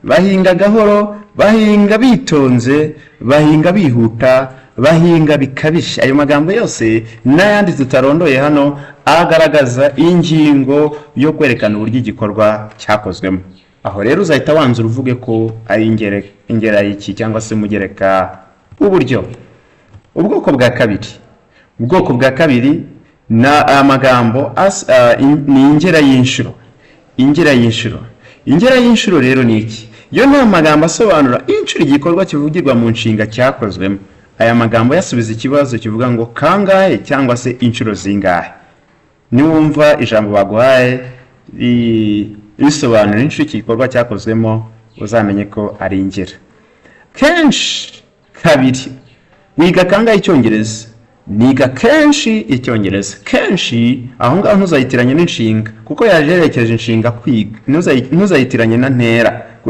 Bahinga gahoro, bahinga bitonze, bahinga bihuta, bahinga bikabije. Ayo magambo yose n'ayandi tutarondoye hano agaragaza ingingo yo kwerekana uburyo igikorwa cyakozwemo. Aho rero uzahita wanzura uvuge ko ari ingera y'iki cyangwa se umugereka w'uburyo. Ubwoko bwa kabiri ni amagambo ni ingera y'inshuro. Ingera y'inshuro rero ni iki? Yo ni amagambo asobanura inshuro igikorwa kivugirwa mu nshinga cyakozwemo. Aya magambo yasubiza ikibazo kivuga ngo kangahe cyangwa se inshuro zingahe. Niwumva ijambo baguhaye risobanura inshuro iki gikorwa cyakozwemo, uzamenye ko ari ingera. Kenshi, kabiri. Wiga kangahe icyongereza? Niga kenshi icyongereza. Kenshi aho ngaho ntuzayitiranye n'inshinga kuko yaje yerekeje inshinga kwiga. Ntuzayitiranye na ntera.